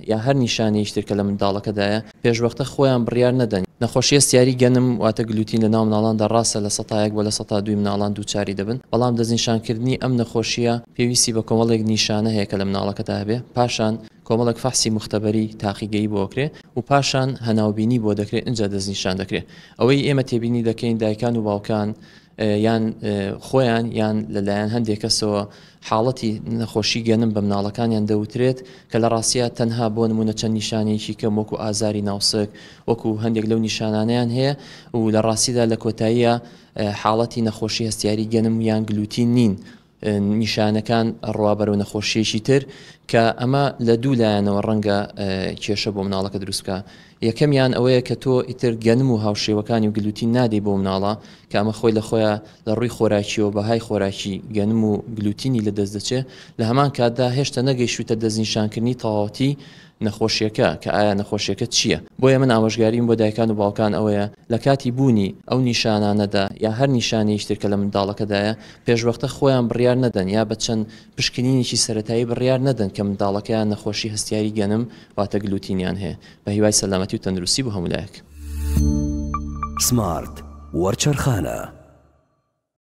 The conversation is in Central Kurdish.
یا هەر نیشانەیەکی تر کە لە منداڵەکەدایە پێشوەختە خۆیان بڕیار نەدەن. نەخۆشی هەستیاری گەنم واتە گلوتین لە ناو مناڵاندا ڕاستە 1% بۆ 2% مناڵان دووچاری دەبن، بەڵام دەستنیشانکردنی ئەم نەخۆشییە پێویستی بە کۆمەڵێک نیشانە هەیە کە لە مناڵەکەدا هەبێ، پاشان کۆمەڵێک فەحسی موختەبەری تاقیگەیی بۆ ئەکرێ و پاشان هەناوبینی بۆ دەکرێ ئینجا دەستنیشان دەکرێ. ئەوەی ئێمە تێبینی دەکەین دایکان و باوکان یان خۆیان یان لەلایەن هەندێک کەسەوە حاڵەتی نەخۆشی گەنم بە مناڵەکانیان دەوترێت کە لە ڕاستیا تەنها بۆ نمونە چەند نیشانەیەکی کەم وەکو ئازاری ناوسک وەکو هەندێک لەو نیشانانەیان هەیە و لە ڕاستیدا لە کۆتاییە حاڵەتی نەخۆشی هەستیاری گەنم یان گلوتین نین نیشانەکان ڕوا بەرەو نەخۆشیەکی تر کە ئەمە لە دوو لایەنەوە ڕەنگە کێشە بۆ مناڵەکە دروست بکە یەکەمیان ئەوەیە کە تۆ ئیتر گەنم و هاوشێوەکانی و گلوتین نادەی بۆ مناڵە کە ئەمە خۆی لە خۆیان لە ڕووی خۆراکیەوە بەهای خۆراکی گەنم و گلوتینی لە دەست دەچێت لە هەمان کاتدا هێشتا نەگەیشتوویتە دەستنیشانکردنی تەواوەتی نەخۆشیەکە کە ئایا نەخۆشیەکە چییە؟ بۆیە من ئامۆژگاریم بۆ دایکان و باوکان ئەوەیە لە کاتی بوونی ئەو نیشانانەدا یا هەر نیشانەیەکی تر کە لە منداڵەکەدایە پێشوەختە خۆیان بڕیار نەدەن یا بە چەند پشکنینێکی سەرەتایی بڕیار نەدەن کە منداڵەکەیان نەخۆشی هەستیاری گەنم واتە گلوتینیان هەیە. بە هیوای سەلامەتی و تەندروستی بۆ هەموو لایەک. سمارت وەرچەرخانە.